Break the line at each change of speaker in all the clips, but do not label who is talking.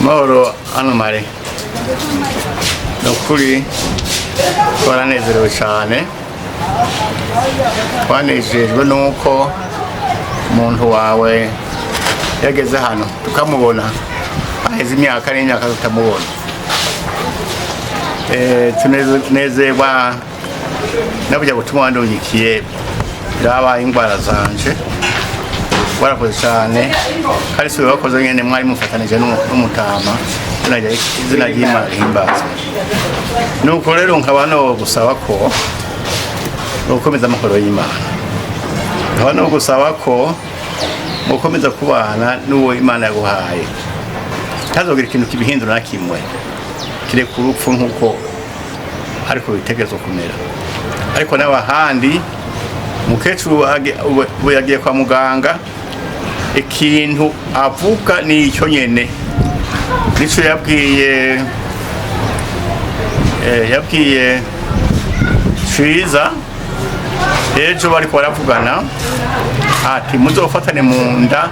Amahoro hano mare ni ukuri twaranezerewe cyane, twanejejwe nuko umuntu wawe yageze hano tukamubona, aheze imyaka n'imyaka tutamubona. Tunezerwa nabujya gutuma wandungikiye birabaye indwara zanje, warakoze cyane kandi si wakoze nyene, mwari mufatanije n'umutama. Izina ry'Imana rihimbazwe. Nuko rero nkaba no gusaba ko gukomeza amahoro y'Imana, nkaba no gusaba ko gukomeza kubana n'uwo Imana yaguhaye, ntazogira ikintu kibihindura na kimwe kireka urupfu, nk'uko ariko bitegerezwa kumera. Ariko nawe ahandi umukecuru ubu yagiye kwa muganga, ikintu avuga ni icyo nyene, nico yabwiye yabwiye Ciza ejo bariko baravugana, ati muzofatane mu nda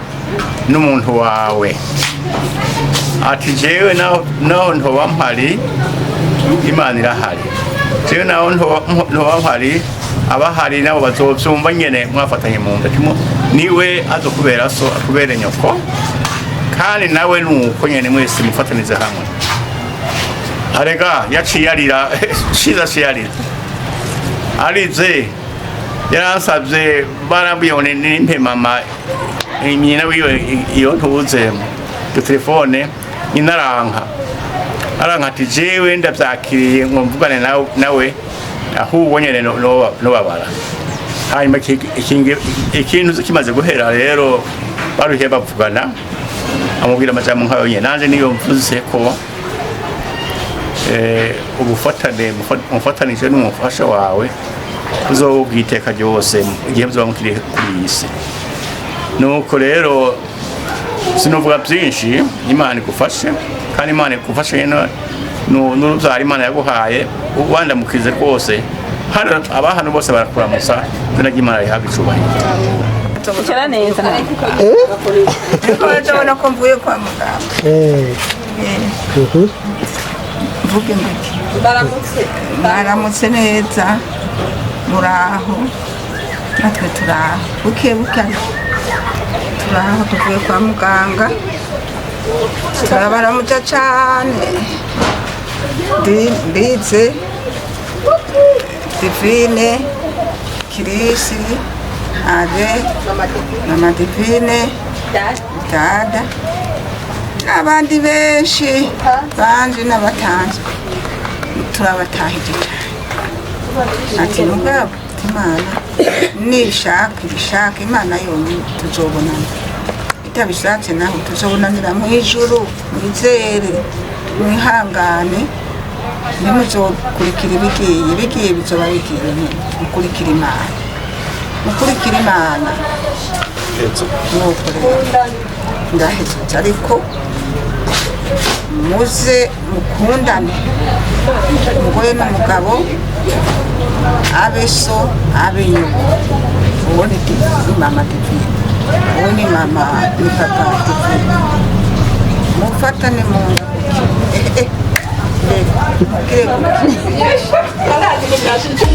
n'umuntu wawe, ati jewe naho ntoba mpari, Imana irahari, jewe naho ntoba mpari, abahari nabo bazovyumva nyene mwafatanye mu nda. Niwe azokubera so, akubere nyoko, kandi nawe nuko nyene mwese mufatanize hamwe. Arega yaciye arira, Ciza aciye arira, arize yaransabye, barambwiye ngo nimpe mama nyina wiwe iyo ntuze iyo telefone, nyina aranka ati jewe ndavyakiriye ngo mvugane nawe ahubwo nyene nobabara. Hanyuma ikintu kimaze guhera rero baruhiye bavugana, amubwira amajambo nkayo nyene. Nanje niyo mvuze ko ubufatane mufatanije n'umufasha wawe uzobwiteka iteka ryose igihe muzoba mukiri kuri iyi si. Nuko rero sinovuga byinshi, Imana igufashe, kandi Imana igufashe n'urubyaro Imana yaguhaye, wandamukize rwose. Hano abahano bose barakuramutsa, izina ry'Imana rihabwa icubahiro.
Icara neza.
Ariko urabona ko mvuye kwa muganga. Mvuge ngo iki? Mwaramutse neza, muraho? Natwe turaho buke buke, turaho, tuvuye kwa muganga, turabaramutsa cane. Mbize Divine Kirisi Ave, Mama Divine, dada n'abandi benshi banje n'abatanzwe, turabatahije cyane. Ati mugabo Imana nishaka ibishaka, Imana yonyine, tuzobonana, itabishatse naho tuzobonanira mu ijuru. Mwizere, mwihangane, ntimuzokurikira ibigiye, ibigiye bizoba bigiye nyine. Mukurikira Imana, mukurikira Imana. Nuko rero ndaheze, ariko muze mukundane, umugore n'umugabo, abe so abe nyoko. Uwo ni mama Divine, uwo ni mama, ni papa Divine. Mufatane mu nda gutyo. Eh, eh, eh, mugire gutyo.